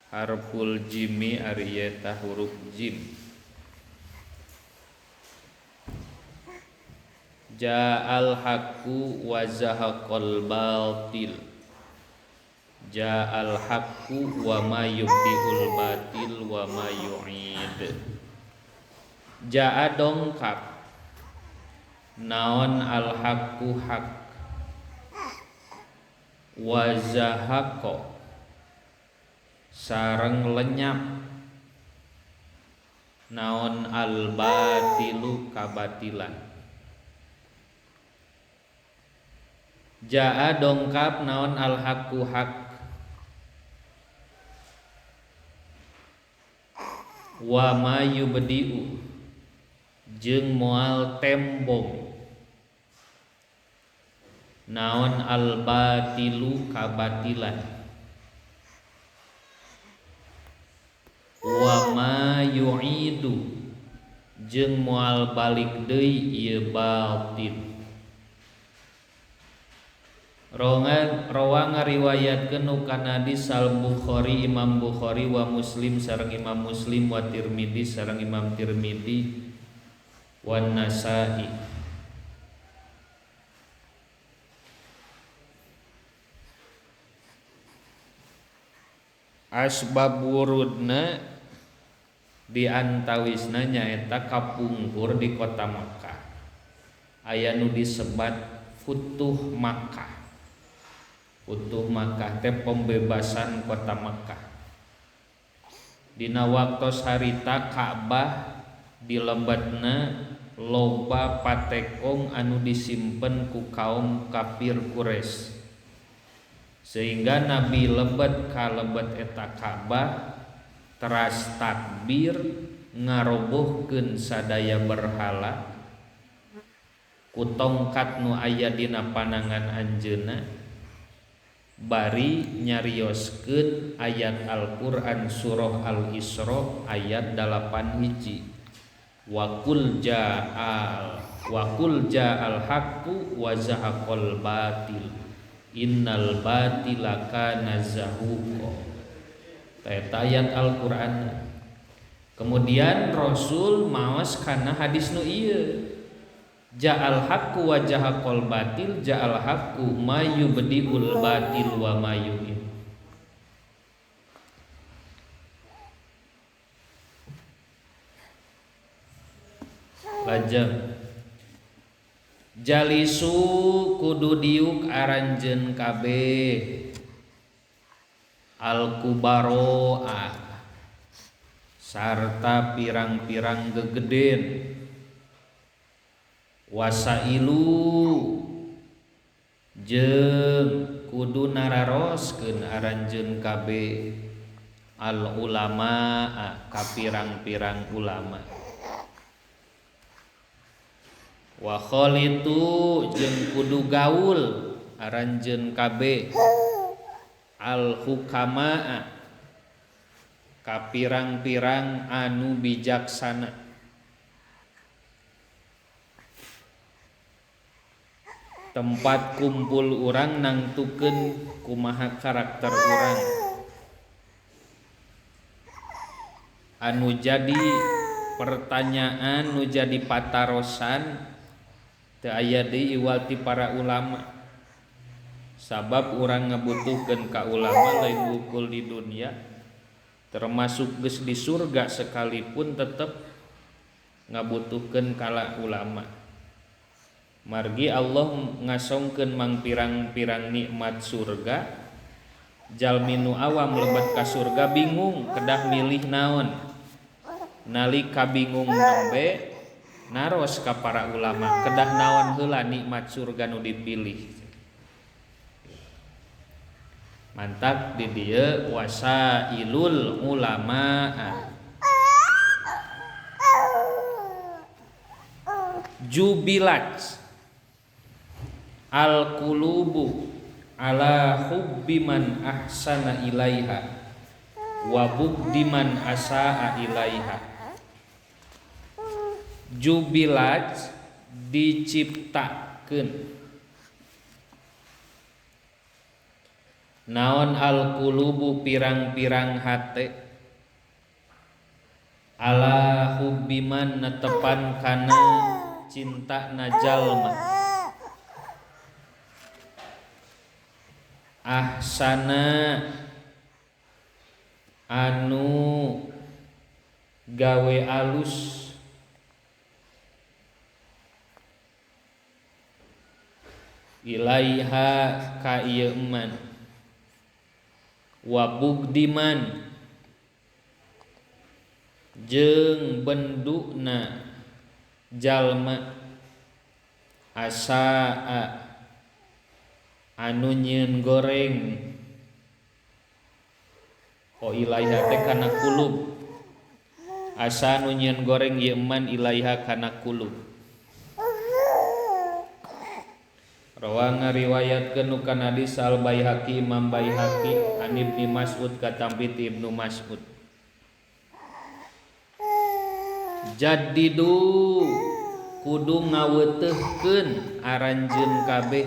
Harful jimi ari eta huruf jim. Ja'al haqqu wa zahaqal batil. Ja'al haqqu wa ma yubdiul batil wa ma yu'id. Ja'a dongkap naon al haqqu hak wa zahaqa sareng lenyap naon al batilu kabatilan. Jaa dongkap naon al haqqu hak wa ma yubdiu jeung moal tembong naon al batilu kabatilan wa ma yu'idu jeung moal balik deui ieu batil. Rawa ngariwayatkeun nu kana hadis Al Bukhari Imam Bukhari wa Muslim sareng Imam Muslim wa Tirmidzi sareng Imam Tirmidzi wa Nasa'i. Asbab wurudna di antawisna nyaeta kapungkur di kota Makkah aya nu disebat Futuh Makkah. Futuh Makkah teh pembebasan kota Makkah. Dina waktos harita Ka'bah dilebetna loba patekong anu disimpen ku kaum kafir Quraisy. Sehingga Nabi lebet ka lebet eta Ka'bah teras takbir ngarobohkeun sadaya berhala ku tongkat nu aya dina panangan anjeunna bari nyarioskeun ayat Al-Qur'an surah Al-Isra ayat 8 hiji wa qul ja'al haqqu wa zahaqal batil innal batila kana zahuqa. Eta ayat Al-Qur'an. Kemudian Rasul maos kana hadis nu ieu ja'al haqqu wa jahaqal batil ja'al haqqu ma yubdiul batil wa ma yu'id. Lajeng jalisu kudu diuk aranjeun kabeh al kubaroa sarta pirang-pirang gegeden wasailu jeung kudu nararoskeun aranjeun kabeh al ulama ka pirang-pirang ulama wa khalitu jeung kudu gaul aranjeun kabeh al hukama ka pirang-pirang anu bijaksana. Tempat kumpul urang nangtukeun kumaha karakter urang anu jadi pertanyaan nu jadi patarosan teu aya deui iwal ti para ulama. Sabab urang ngabutuhkeun ka ulama lain wukul di dunia termasuk geus di surga sekalipun tetep ngabutuhkeun kala ulama. Margi Allah ngasongkeun mangpirang-pirang nikmat surga jalmi nu awam lebet ka surga bingung kedah milih naon. Nalika bingung nembe naros ka para ulama kedah naon heula nikmat surga nu dipilih. Mantak di dieu wasailul ulama. Jubilat al qulubu ala hubbi man ahsana ilaiha wa bugdi man asaa ilaiha. Jubilat diciptakeun Naon al-qulubu pirang-pirang hate ala hubbiman netepan kana cinta na jalma ahsana anu gawe alus ilaiha ka ieu man wa bugdiman jeung benduna jalma asaa anu nyieun goreng o ilaiha teh kana kulub asa anu nyieun goreng ieu man ilaiha kana kulub. Rawa ngariwayatkeun nu kana hadis Al Baihaqi Imam Baihaqi an Ibnu Mas'ud katampi ti Ibnu Mas'ud. Jadidu kudu ngawetehkeun aranjeun kabeh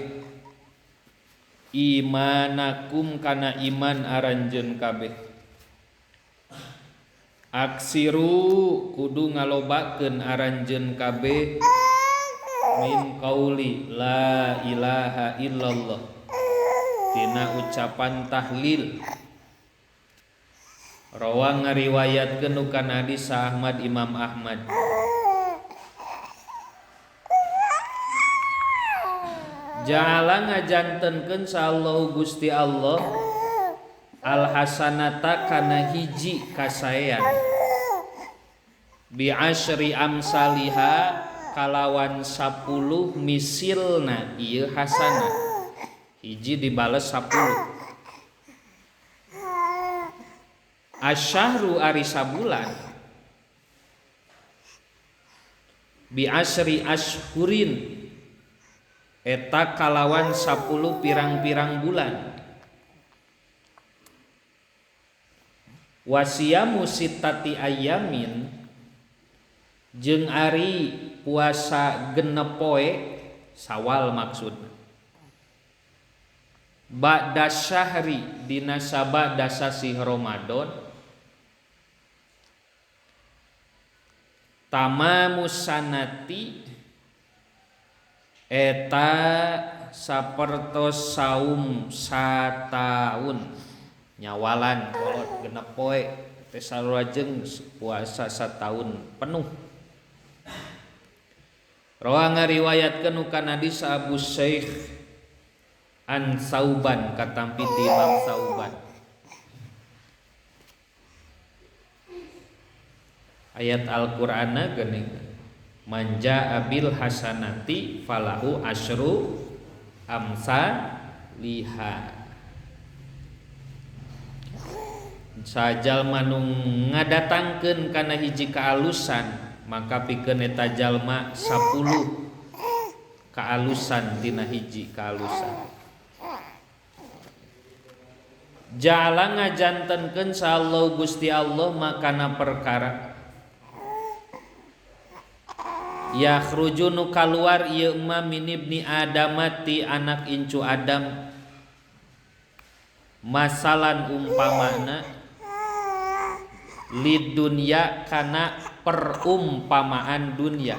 imanakum kana iman aranjeun kabeh. Aksiru kudu ngalobakeun aranjeun kabeh min qauli la ilaha illallah tina ucapan tahlil. Rawa ngariwayatkeun nu kana hadis Ahmad Imam Ahmad. Ja'ala ngajantenkeun sallallahu Gusti Allah al hasanata kana hiji kasaean bi asyri amsaliha kalawan 10 misilna ieu hasanah hiji dibales 10. Asyahru ari sabulan bi asyri ashhurin eta kalawan 10 pirang-pirang bulan. Wasiyamu sittati ayamin jeung ari puasa genep poe Sawal maksudna ba'da syahri dina sabada sasih Ramadan tamamus sanati eta sapertos saum sataun nyawalan kolot genep poe teh sarulajeng puasa sataun penuh. Rawa ngariwayatkeun nu kana hadis Abu Syekh an Sauban katampi ti Imam Sauban. Ayat Al-Qur'anna geuning manja abil hasanati falahu asyru amsaliha. Sajalma nu ngadatangkeun kana hiji kaalusan maka pikeun eta jalma 10 kaalusan tina hiji kaalusan. Ja'ala ngajantenkeun sallallahu Gusti Allah makana perkara yakhruju nu kaluar ieu ma min ibni adamati anak incu Adam masalan umpamana lid dunya kana perumpamaan dunya.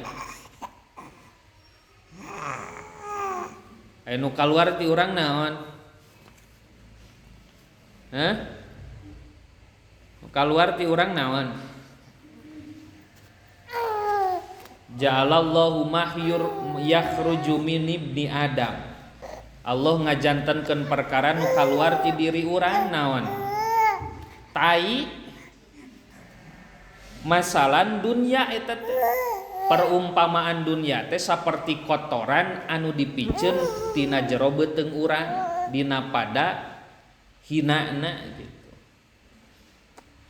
Anu kaluar ti urang naon? Hah? Nu kaluar ti urang naon? Ja'alallahu mahyur yakhruju min ibni Adam. Allah ngajantenkeun perkara nu kaluar ti diri urang naon? Tai masalan dunya eta teh perumpamaan dunya teh saperti kotoran anu dipiceun tina jero beuteung urang dina pada hinana gitu.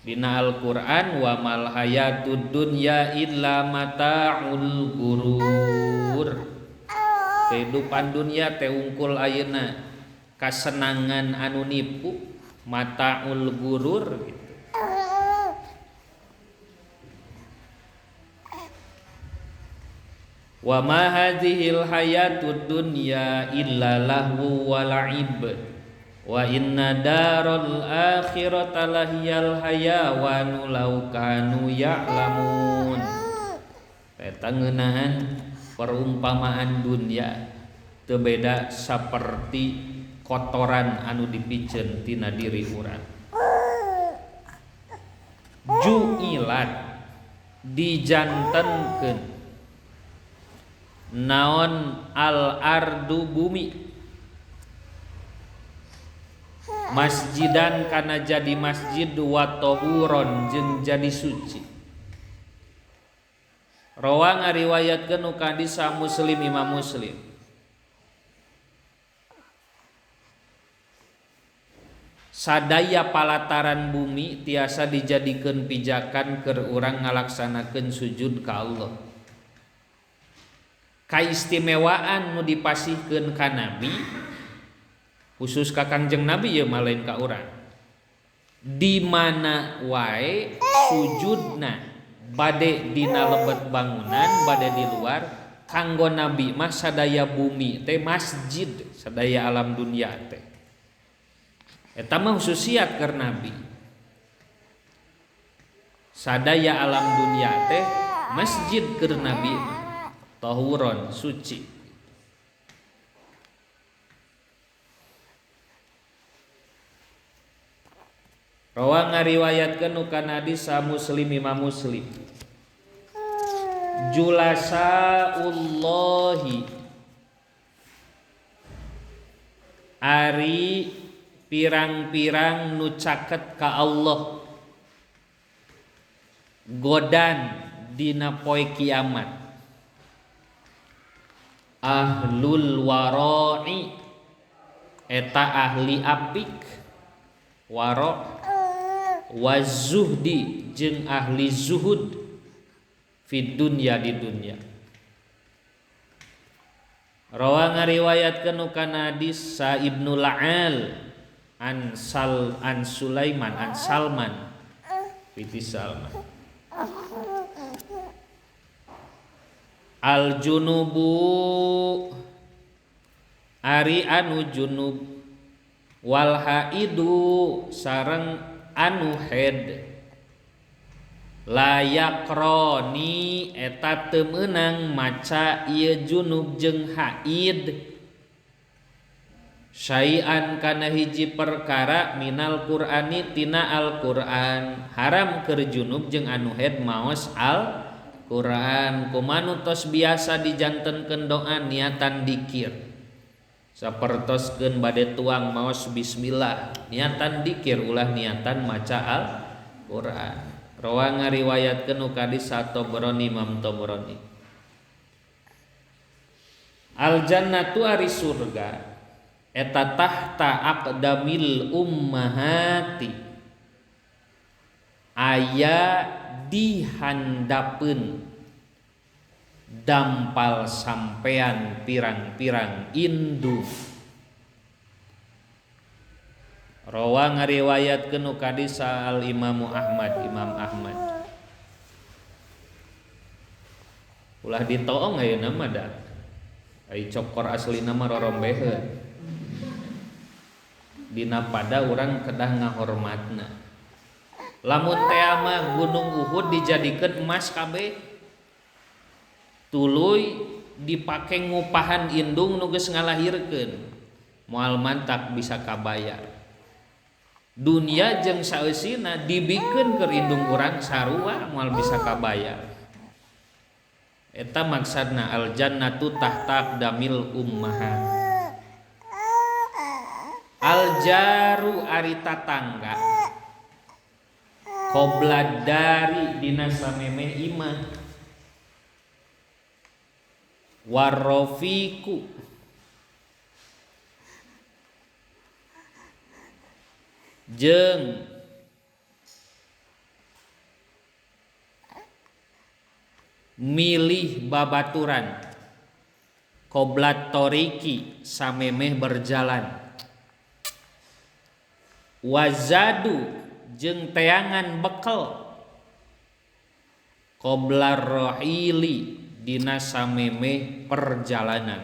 Dina Al-Qur'an wa mal hayatud dunya illa mata'ul gurur. Kehidupan dunya teh ungkul ayeuna kasenangan anu nipu mata'ul gurur gitu. Wa ma hadhil hayatud dunya illa lahu wa la'ib. Wa inna darul akhirata lahiyal hayawanu law kanu ya'lamun. Eta ngeunaan perumpamaan dunia teu beda saperti kotoran anu dipiceun tina diri urang. Ju'ilat dijantenkeun naon al ardu bumi masjidan kana jadi masjid wa tahuron jeung jadi suci. Rawa ngariwayatkeun nu ka hadis Muslim Imam Muslim. Sadaya palataran bumi tiasa dijadikeun pijakan keur urang ngalaksanakeun sujud ka Allah. Kaistimewaan nu dipasihkeun ka nabi khusus ka Kangjeng Nabi ieu mah lain ka urang. Di mana wae sujudna bade dina lebet bangunan bade di luar kanggo nabi mah sadaya bumi teh masjid, sadaya alam dunia teh. Eta mah khususiat keur nabi. Sadaya alam dunia teh masjid keur nabi mah. Tahuron suci. Rawa ngariwayatkeun nu kana hadis Muslim Imam Muslim. Julasaullahi ari pirang-pirang nu caket ka Allah godan dina poe kiamat. Ahlul wara'i eta ahli apik wara' wazuhdi jeung ahli zuhud fid dunya di dunya. Rawa ngariwayatkeun nu kana hadis Sa Ibnu La'al an Sal an Sulaiman an Salman piti Salman. Al junubu ari anu junub wal haidu sareng anu head layakroni eta teu meunang maca ieu junub jeung haid syai'an kana hiji perkara minal Qur'ani tina Al-Qur'an. Haram keur junub jeung anu head maos Al-Qur'an. Kumanu tos biasa dijantenkeun doa niatan dikir sapertoskeun bade tuang maos bismillah niatan dikir ulah niatan maca Al-Qur'an. Rawa ngariwayatkeun nu ka hadis Tabrani Imam Tabrani. Al jannatu ari surga eta tahta aqdamil ummahati aya dihandapeun dampal sampean pirang-pirang indung. Rawa ngariwayatkeun nu ka hadis Al Imamu Ahmad Imam Ahmad. Ulah ditoong ayeuna mah da. Ai cokor aslina mah rorombeheun. Dina pada urang kedah ngahormatna. Lamun tea mah Gunung Uhud dijadikeun emas kabeh. Tuluy dipake ngupahan indung nu geus ngalahirkeun. Moal mantak bisa kabayar. Dunia jeung saeusina dibikeun keur indung urang sarua moal bisa kabayar. Eta maksudna al jannatu tahta aqdamil ummahat. Al jaru ari tatangga qobla dari dina samemeh imah. Warrofiku jeung milih babaturan qoblat toriki samemeh berjalan. Wazadu jeung teangan bekel qoblar rohili dina samemeh perjalanan.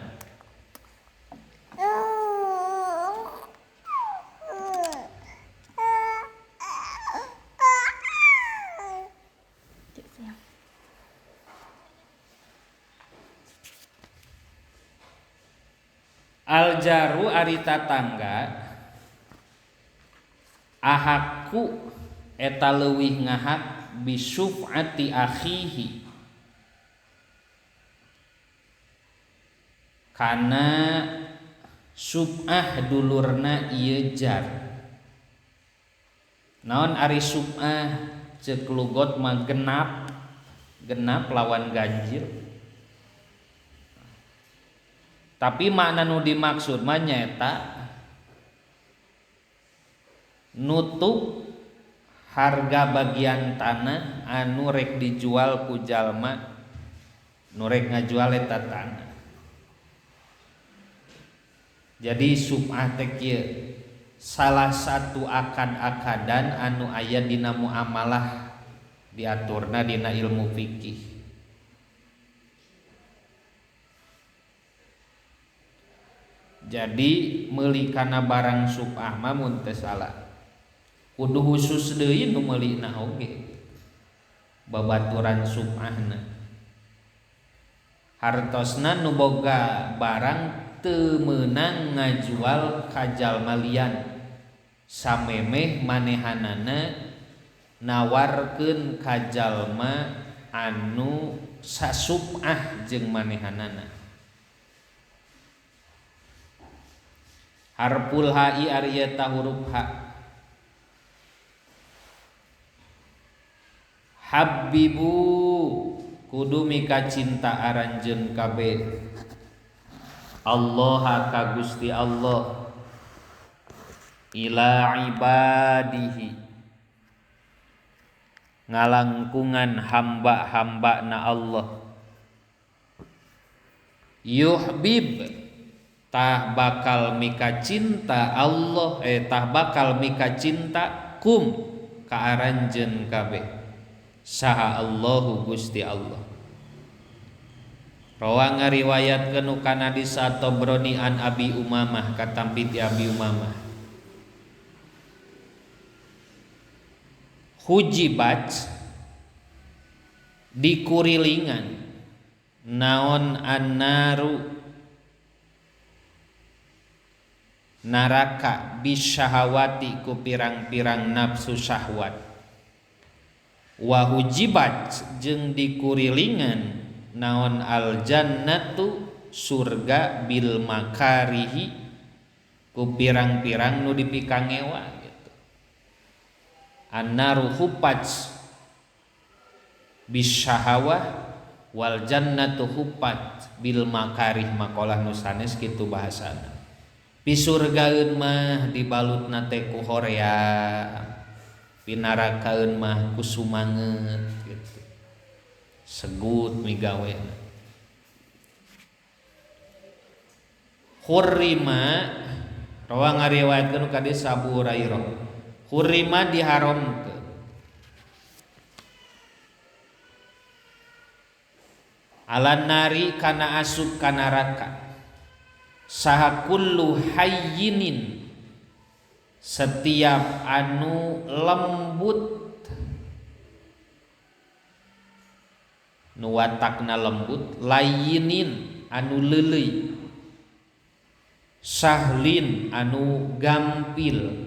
Aljaru ari tatangga ahaku eta leuwih ngahak bisufati akhihi kana sub'ah dulurna ieu jar. Naon ari sub'ah ceuk lugot mah genap, genap lawan ganjil. Tapi makna nu dimaksud mah nyaeta nutup harga bagian tanah anu rek dijual ku jalma nu rek ngajual eta tanah. Jadi sub'ah teh kieu salah satu akad-akadan anu aya dina muamalah diaturna dina ilmu fikih. Jadi meuli kana barang sub'ah mah mun teu salah kudu khusus deui nu meulina oge babaturan sub'ahna. Hartosna nu boga barang teu meunang ngajual ka jalma lian samemeh manehanana nawarkeun ka jalma anu sasub'ah jeung manehanana. Harful ha'i ari eta huruf ha. Habibu kudu mika cinta aranjeun kabeh Allah ka Gusti Allah ila ibadihi ngalangkungan hamba-hamba na Allah. Yuhbib tah bakal mika cinta Allah tah bakal mika cinta kum ka aranjeun kabeh saha Allahu Gusti Allah. Rawa ngariwayatkeun kana hadis Tabrani an Abi Umamah katampi ti Abi Umamah. Hujibat dikurilingan naon annaru neraka bisyahawati ku pirang-pirang nafsu syahwat. Wa hujibat jeung dikurilingan naon aljannatu surga bil makarihi ku pirang-pirang nu dipikangewa gitu. Annaru hupat bisyahawah wal jannatu hupat bil makarih makalah nu sanes kitu bahasana. Pisurgaeun mah dibalutna teh ku horea, pinarakaeun mah ku sumanget gitu. Segut migawena. Hurrima rawa ngariwayatkeun ka Abu Hurairah. Hurrima diharamkeun. Alan nari kana asup ka neraka. Saha kullu hayyinin setiap anu lembut nu watakna lembut, layinin anu leuleuy, sahlin anu gampil,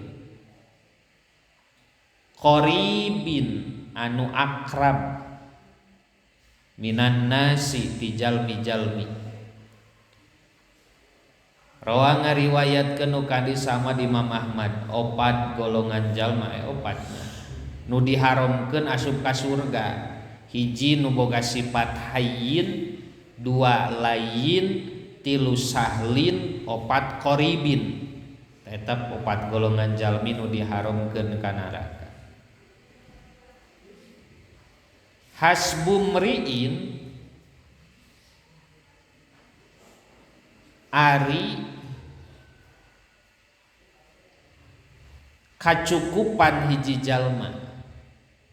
qaribin anu akrab, minan nasi ti jalmi-jalmi. Rawa ngariwayatkeun nu hadis sama di Imam Ahmad, opat golongan jalma opatnya nu diharamkeun asup ka surga. Hiji nu boga sifat hayyin, dua layin, tilu sahlin, opat qoribin. Tetap opat golongan jalmi nu diharamkeun ka neraka. Hasbu mriin ari kacukupan hiji jalma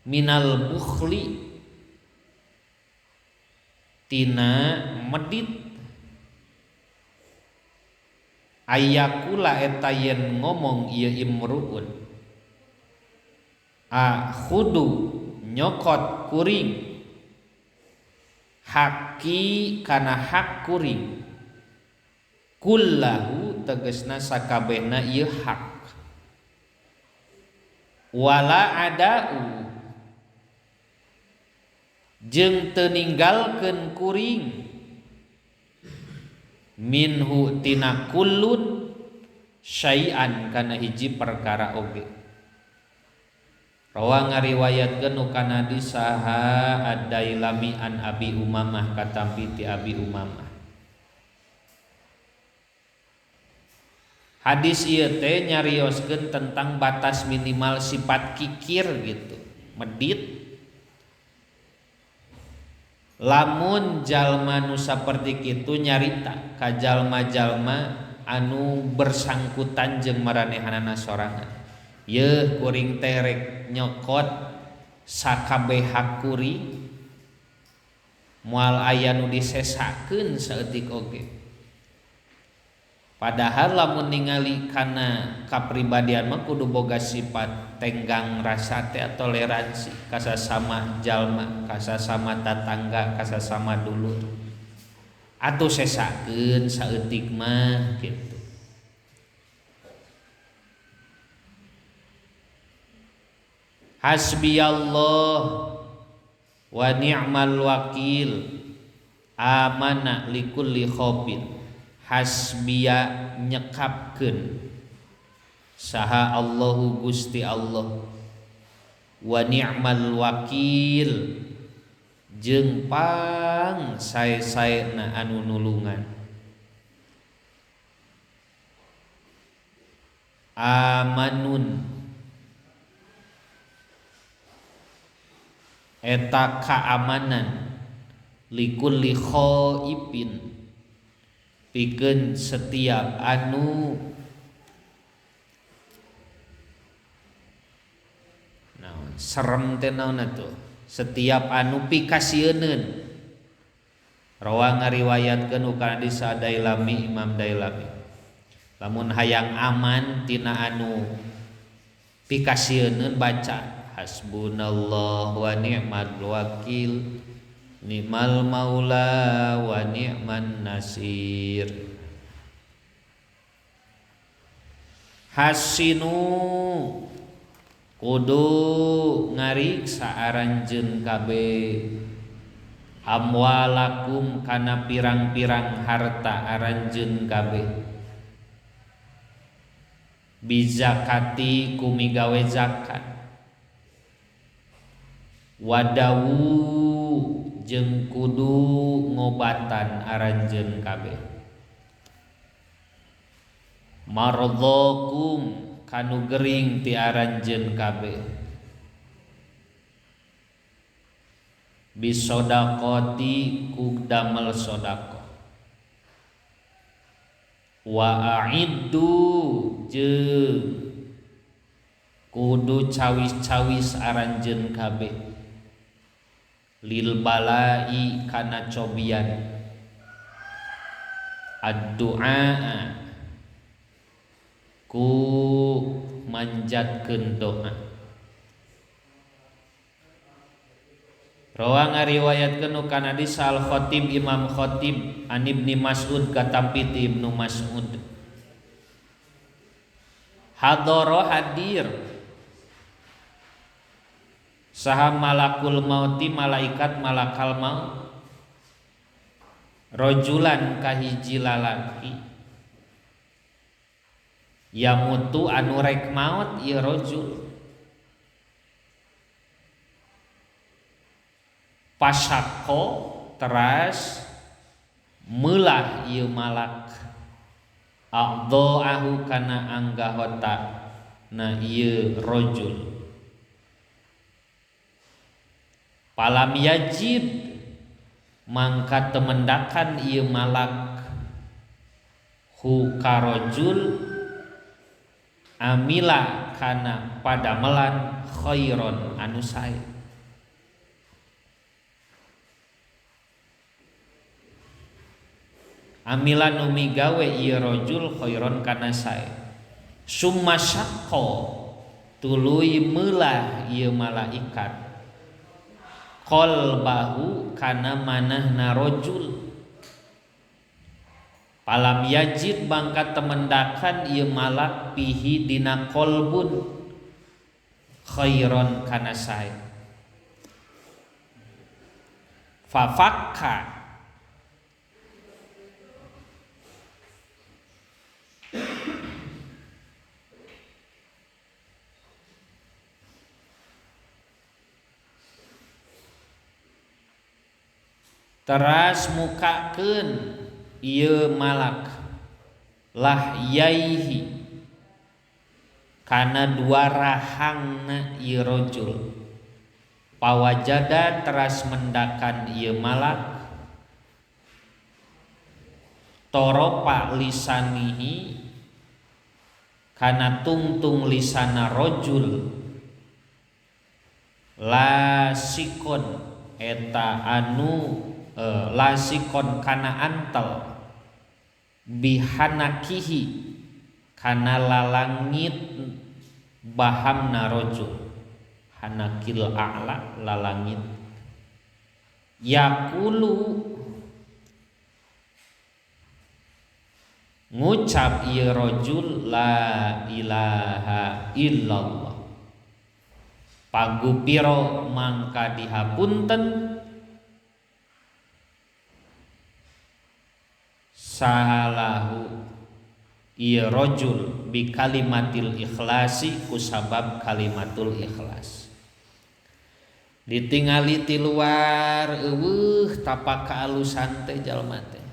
minal bukhli tina medit ayakula eta yen ngomong ieu imruun a khudu nyokot kuring haki kana hak kuring Kullahu tegasna sakabehna ieu hak. Wala ada'u jeung teu ninggalkeun kuring minhu tina kullun syai'an kana hiji perkara oge. Rawa ngariwayatkeun nu kana hadis saha Ad-Dailami an Abi Umamah katampi ti Abi Umamah. Hadis ieu teh nyarioskeun tentang batas minimal sifat kikir gitu, medit. Lamun jalma nu saperti kitu nyarita ka jalma-jalma anu bersangkutan jeung maranehanana sorangan. Yeuh kuring teh rek nyokot sakabeh hak kuring moal aya nu disesakeun saeutik oge. Padahal lamun ningali kana kapribadian mah kudu boga sifat tenggang rasa teh toleransi kasasama jalma, kasasama tatangga, kasasama dulur. Atuh sesakeun saeutik mah gitu. Hasbiyallah wa ni'mal wakil amana likulli khobir. Hasbiya nyekapkeun saha Allahu Gusti Allah wa ni'mal wakil jeung pang sae-saena anu nulungan. Amanun eta kaamanan likulli khaifin pikeun setiap anu naon serem teh naon atuh setiap anu pikasieuneun. Rawa ngariwayatkeun kana hadis Dailami Imam Dailami. Lamun hayang aman tina anu pikasieuneun baca hasbunallah wa ni'mal wakil ni'mal maula wa ni'man nasir. Hasinu kudu ngariksa aranjeun kabeh amwalakum kana pirang-pirang harta aranjeun kabeh bizakati kumigawe zakat wadawu jeung kudu ngobatan aranjeun kabeh mardhakum kanu gering ti aranjeun kabeh bisodaqati ku damel sedekah wa a'iddu jeung kudu cawis-cawis aranjeun kabeh lil balai kana cobian ad-du'a ku manjatkeun doa. Rawa ngariwayatkeun nu kana hadis Al-Khatib Imam Khatib an Ibni Mas'ud katampi ti Ibnu Mas'ud. Hadara hadir saha malakul mauti malaikat malakal maut rojulan kahiji lalaki yamutu anu rek maut ieu rojul pasako teras meulah ieu malak a'dha'ahu kana anggahota na ieu rojul palam yajid mangka temendakan ieu malak hu karojul amila kana padamelan khairon anu sae. Amila nu migawe ieu rajul khairon kana sae. Summa syaqqa tuluy meulah ieu malaikat qalbahu kana manahna rajul. Palam yajid bangka temendakan ieu malak pihi dina kolbun khairon kana sae. Fafakka teras mukakeun ieu malak lah yaihi kana dua rahangna ieu rajul. Pawajada teras mendakan ieu malak toropa lisanihi kana tungtung lisana rajul lasikon eta anu lasikon kana antel bihanakihi kana lalangit bahamna rajul hanakil a'la lalangit yaqulu ngucap ieu rajul la ilaha illallah pagupiro mangka dihapunten sahalahu ieu rajul bi kalimatil ikhlasi kusabab kalimatul ikhlas. Ditingali ti luar eueuh tapak kaalusan teh jalma teh,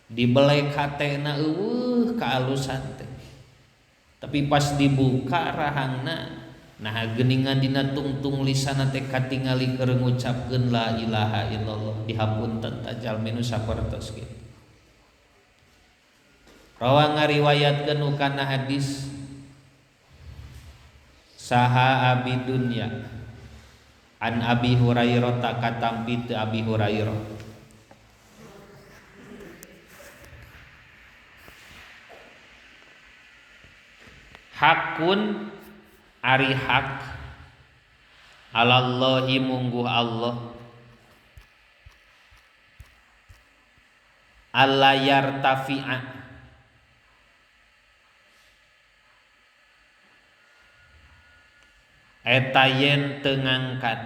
dibelek hatena eueuh kaalusan teh, tapi pas dibuka rahangna nah geuningan dina tungtung lisana teh katingali keur ngucapkeun la ilaha illallah dihapunten ta jalmi nu sapertos kitu. Rawa ngariwayatkeun kana hadis saha abi dunya an Abi Hurairah katampi teu Abi Hurairah hakun ari hak alallahi mungguh Allah alla yartafi'a eta yen teu ngangkat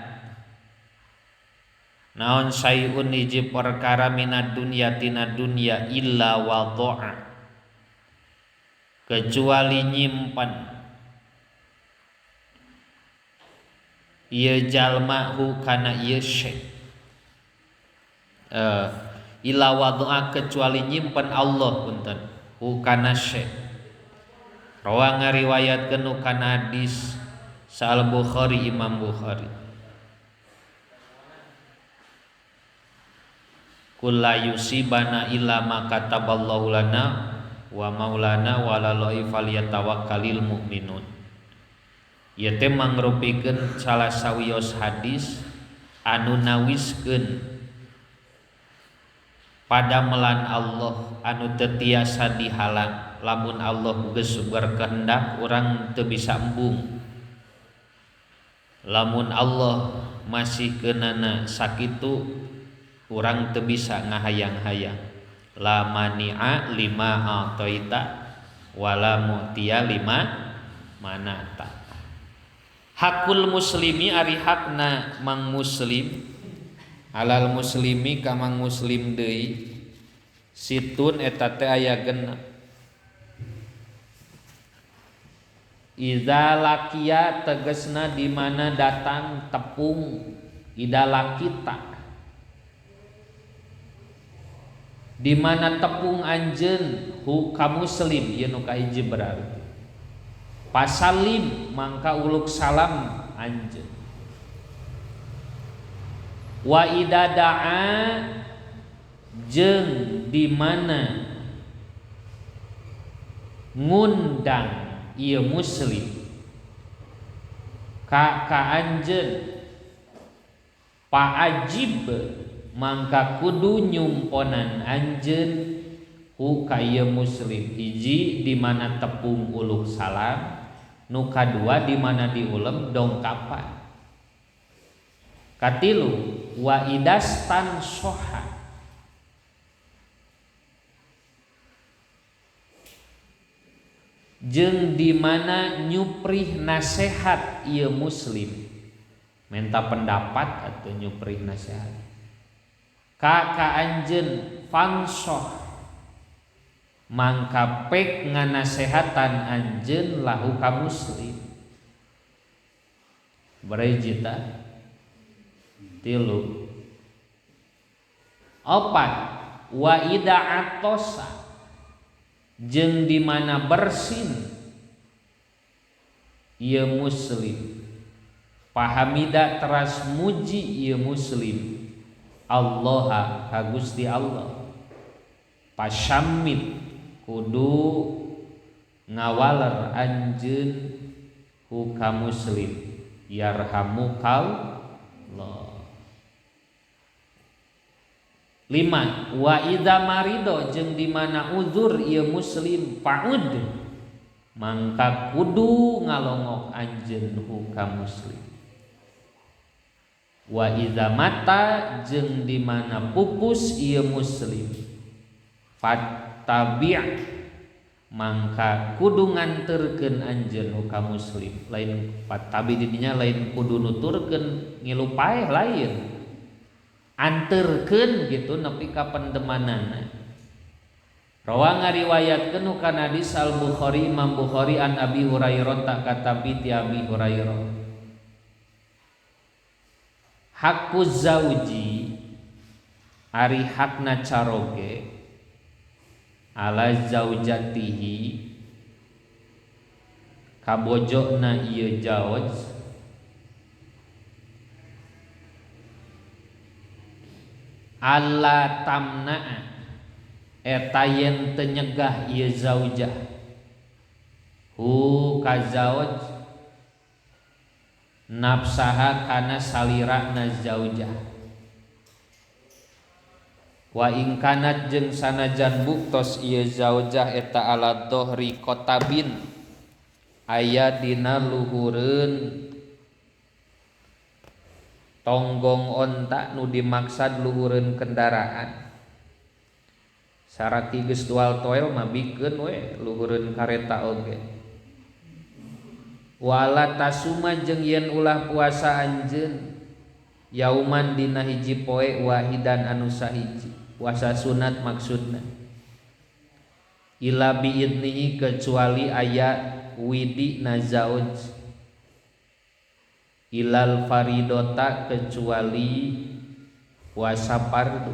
naon sayun hiji perkara minad dunya tina dunya illa wadha'a kecuali nyimpen ieu jalma hu kana ieu syai illa wadha'a kecuali nyimpen Allah punten hu kana syai. Rawa ngariwayatkeun kana hadis Sal Bukhari Imam Bukhari. Kulla yusibana illa ma kataballahu lana wa maulana wa 'alallahi falyatawakkalil mu'minun. Ieu teh mangrupikeun salah sawios hadis anu nawiskeun padamelan Allah anu teu tiasa dihalang. Lamun Allah geus berkehendak urang teu bisa embung. Lamun Allah masih kenana sakitu urang teu bisa ngahayang-hayang. La mani'a lima a'taita wala mu'tiya lima manata. Hakul muslimi ari hakna mang muslim alal muslimi ka mang muslim deui situn eta teh aya genep. Idza lakia tegesna di mana datang tepung idza lakita di mana tepung anjeun hu ka muslim ieu nu kahiji berarti pasalim mangka uluk salam anjeun. Wa idza da'a jeung di mana ngundang ieu muslim ka anjeun paajib mangka kudu nyumponan anjeun hu ka ieu muslim. Hiji di mana tepung uluk salam, nu kadua di mana diulem dongkapan, katilu wa idastan soha Jeung di mana nyuprih nasehat ieu muslim, minta pendapat atau nyuprih nasehat ka ka anjeun fansoh mangka pek nganasehatan anjeun lahu ka muslim. Berejita 3 4 wa ida atosa jeung di mana bersin ieu muslim pahamida teras muji ieu muslim Allah ka Gusti Allah pasyamit kudu ngawaler anjeun ku ka muslim yarhamukallah. 5 wa idza marido jeung di mana uzur ieu muslim fa'ud mangka kudu ngalongok anjeun hu ka muslim. Wa idza mata jeung di mana pupus ieu muslim fattabi' mangka kudu nganterkeun anjeun hu ka muslim. Lain fattabi didinya lain kudu nuturkeun ngilu paeh lain, anterkeun gitu nepi ka pendemanana. Rawa ngariwayatkeun kana hadis Al Bukhari Imam Bukhari an Abi Hurairah tak katapi ti Abi Hurairah. Hakku zauji ari hakna caroge ala zaujatihi kabojona ieu jauj alla tamna'a eta yen teu nyegah ieu zaujah hu ka zauj nafsaha kana salirana zaujah wa in kanat jeung sanajan buktos ieu zaujah eta ala dohri kotabin aya dina luhureun tonggong onta nu dimaksad luhureun kendaraan. Saraki geus dual toel mah bikeun we luhureun kareta oge. Wala tasuma jeung yen ulah puasa anjeun yauman dina hiji poe wahidan anu sahiji, puasa sunat maksudna. Ila biidnihi kecuali aya widi na zauj. Ilal faridota kecuali puasa fardu.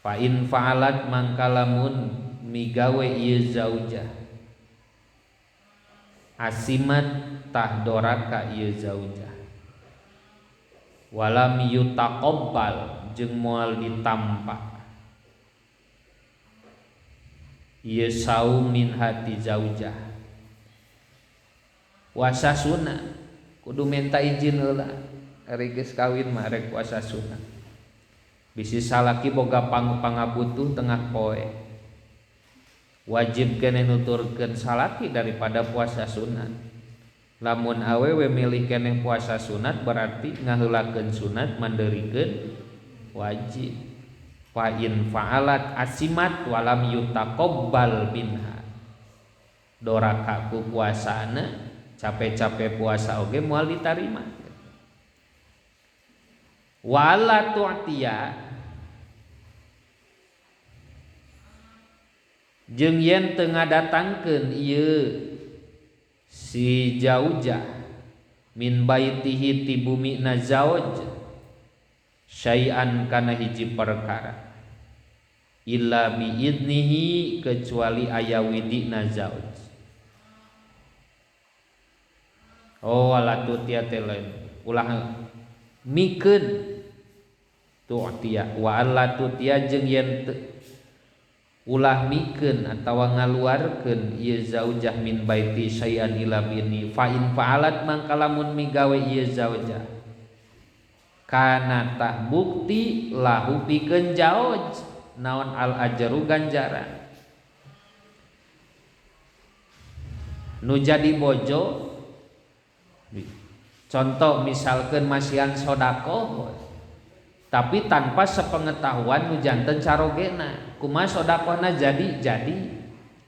Fa in fa'alat mangkalamun migawe ieu zaujah asimat tah doraka ieu zaujah walam yutaqabbal jeung moal ditampa ieu saum min hati zaujah. Puasa sunat kudu minta izin heula ari geus kawin mah rek puasa sunat bisi salaki boga pangabutuh tengah poe wajib keneh nuturkeun salaki daripada puasa sunat. Lamun awewe milih keneh puasa sunat berarti ngaheulakeun sunat mandeurikeun wajib. Fa in fa'alat asimat walam yutaqabbal minha doraka ku puasana capek-capek puasa oge moal ditarima. Wala tu'tiya jeung yen teu ngadatangkeun ieu si jaujah min baitihi ti bumina zauj syai'an kana hiji perkara illa bi idnihi kecuali aya widina zauj. Oh wala tu'tiya teh lain ulah mikeun tu'tiya wa alla tu'tiya jeung yen ulah mikeun atawa ngaluarkeun ieu zaujah min baiti syai'an ila bini fa in fa'alat mangka lamun migawe ieu zaujah kana tah bukti lahu pikeun jauj naon al ajru ganjaran nu jadi bojo. Contoh misalkan masihan sodakoh tapi tanpa sepengetahuan nu janten carogena kumaha sodakohna jadi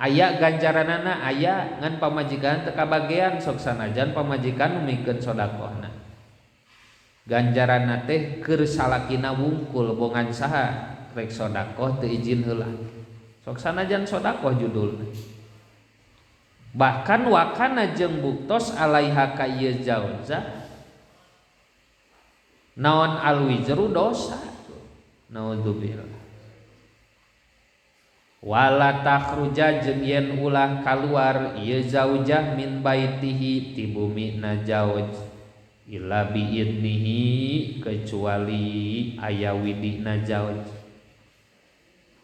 Aya ganjaranana aya ngan pamajikan teu kabagean sok sanajan pamajikan nu mikeun sedekahna. Ganjaranna teh keur salakina wungkul bongan saha rek sedekah teu izin heula. Sok sanajan sedekah judulna. Bahkan wakana jeung buktos alaiha ka ieu zaujah naon alwizru dosa. Naudzubillah. Wala takhruja jeung yen ulah kaluar ieu zaujah min baitihi ti bumi na zauj illa bi idnihi kecuali aya widina zauj.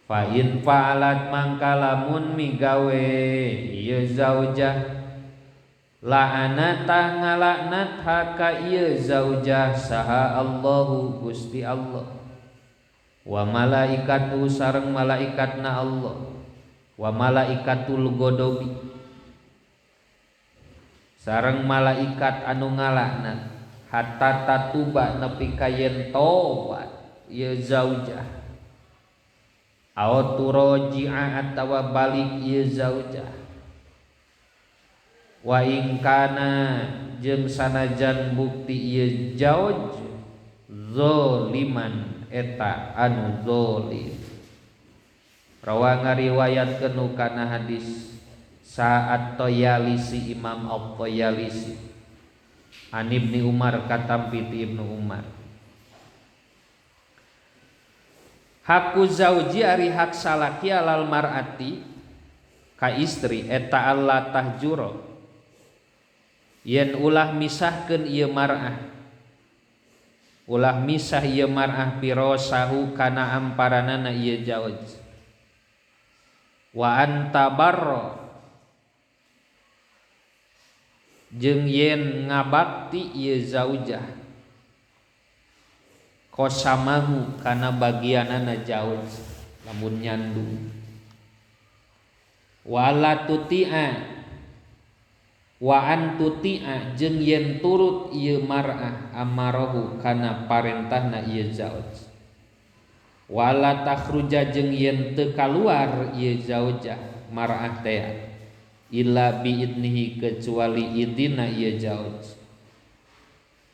Fa in fa'alat mangka lamun migawe ieu zaujah la'ana tah ngalaknat haka ieu zaujah saha Allahu Gusti Allah wa malaikatu sareng malaikatna Allah wa malaikatul godobi sareng malaikat anu ngalaknat hatta tatuba nepi ka yen tobat ieu zaujah aw turoji'a atawa balik ieu zaujah wa in kana jeung sanajan bukti ieu zauj zaliman eta anu zalim. Rawa ngariwayatkeun kana hadis Sa'at Toyalisi Imam At-Toyalisi an Ibni Umar katampi ti Ibnu Umar. Haku zauji ari hak salaki alal mar'ati ka istri eta alla tahjuro yen ulah misahkeun ieu mar'ah ulah misah ieu mar'ah pirosahu kana amparanana ieu zauj wa antabarra jeung yen ngabakti ieu zaujah kosamahu kana bagianana zauj lamun nyandung wala tuti'a wa antuti'a jeung yen turut ieu mar'ah amarahu kana parentahna ieu zauj wala takhruja jeung yen teu kaluar ieu zaujah mar'ah teh illa bi idnihi kecuali idina ieu zauj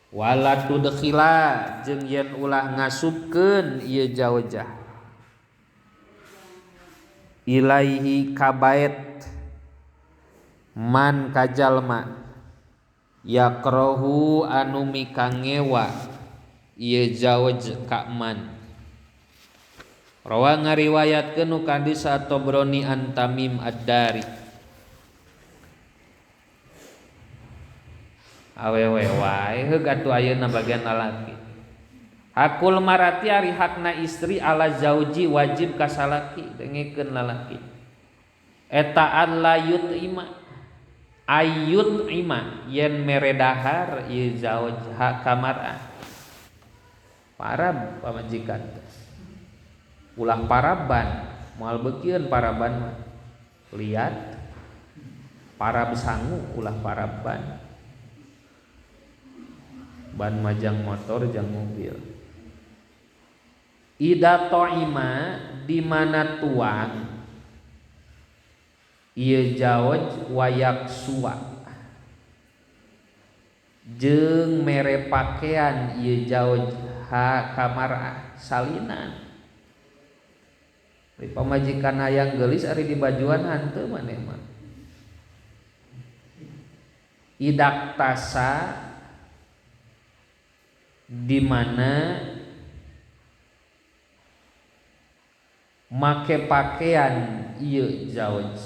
wala tudkhila jeung yen ulah ngasupkeun ieu zaujah ilaihi kabait man kajalma yakrohu anu mikangewa ieu zauj ka man. Rawa ngariwayatkeun nu hadis At-Tabrani an Tamim Ad-Dari. Awewe wae heug atuh ayeuna bagian lalaki. Hakul marati ari hakna istri ala zauji wajib ka salaki dengekeun lalaki. Eta alla yut'ima ayut ima yen mere dahar ieu zauj hak kamarah. Parab pamajikan ulah paraban moal beukieun paraban mah liat parab sangu ulah paraban ban majang motor jang mobil. Ida ta'ima di mana tuang ieu zauj wayak suwa jeung mere pakaian ieu zauj ha kamarah salinan. Di pamajikan hayang geulis ari di bajuan hanteu maneh mah. Idak tasa di mana make pakaian ieu zauj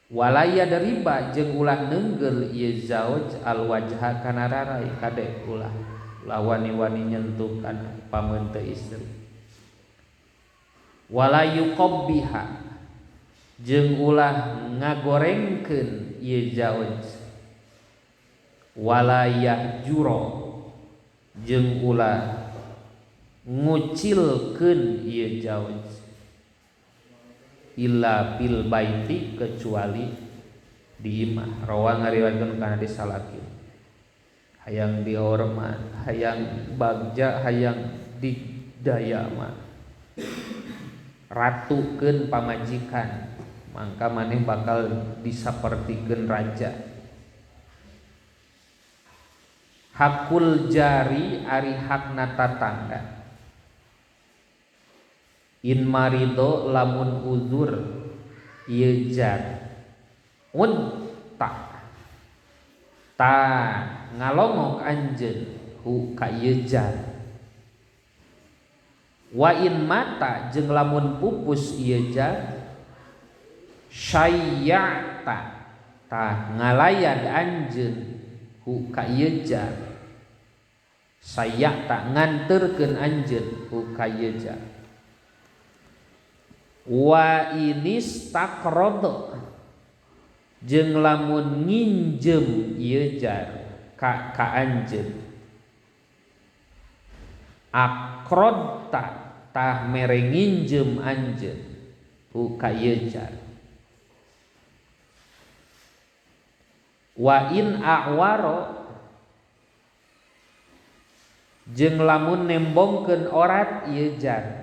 walaya dariba jeung ulah neunggel ieu zauj al wajha kana rarai kade ulah wani-wani nyentuh kana pameuteu istri wala yuqabbiha jeung ulah ngagorengkeun ieu zauj wala yahjura jeung ulah ngucilkeun ieu zauj illa bil baiti kecuali di imah. Rawa ngariwayatkeun kana hadis salaki hayang dihormat hayang bagja hayang didaya mah ratukeun pamajikan. Mangka maneh bakal disapertikeun raja. Hakul jari ari hakna tatangga. In marido lamun uzur ieu jar. Un ta ta ngalongok anjeun hu ka ieu jar. Wa in mata jeung lamun pupus ieu jar syayya'ta ta ngalayad anjeun hu ka ieu jar. Sayya'ta nganterkeun anjeun hu ka ieu jar. Wa inistaqrad jeung lamun nginjem ieu jar ka anjeun akrodta tah mere nginjem anjeun hu ka ieu jar. Wa in a'waro jeung lamun nembongkeun orat ieu jar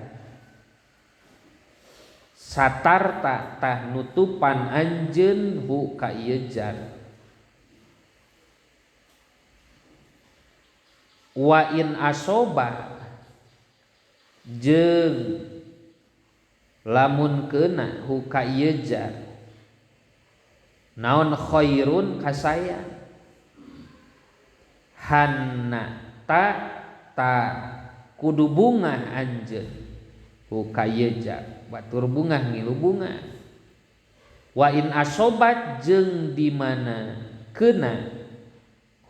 satarta tah nutupan anjeun hu ka ieu jar. Wa in asoba jeung lamun keuna hu ka ieu jar naon khairun kasaya hanna ta ta kudu bungah anjeun hu ka ieu jar. Batur bungah ngilu bunga. Wa in asobat jeung di mana keuna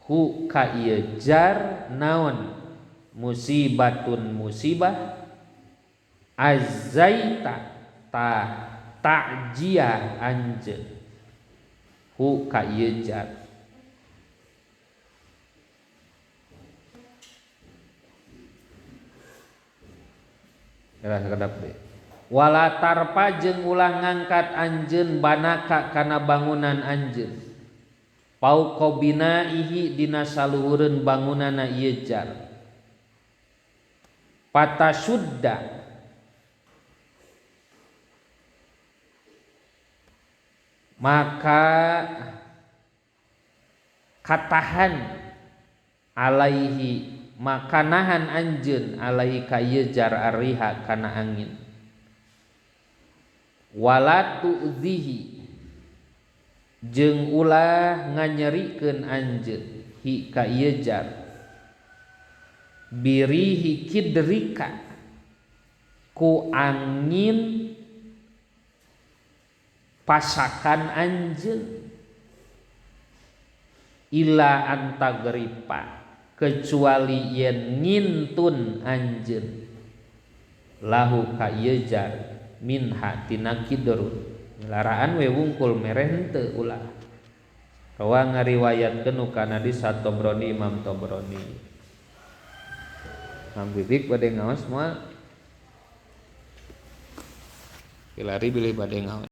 hu ka ieu jar naon musibatun musibah azaita ta ta'jiah anjeun hu ka ieu jar. Kira sakedap deui. Wala tarpa jeung ulah ngangkat anjeun banaka kana bangunan anjeun pauqa binaihi dina saluhureun bangunanna ieu jar. Patasudda maka katahan alaihi maka nahan anjeun alaihi ka ieu jar arriha kana angin. Wala tu'zihi jeung ulah nganyerikeun anjeun hi ka ieu jar birihi kidrika ku angin pasakan anjeun ila antagripa kecuali yen ngintun anjeun lahu ka ieu jar minha tina kidrun. Laraan we wungkul mere henteu ulah. Rawa ngariwayatkeun kana hadis Tobroni Imam Tobroni. Mang Bibik bade ngaos moal? Pilari bilih bade ngaos.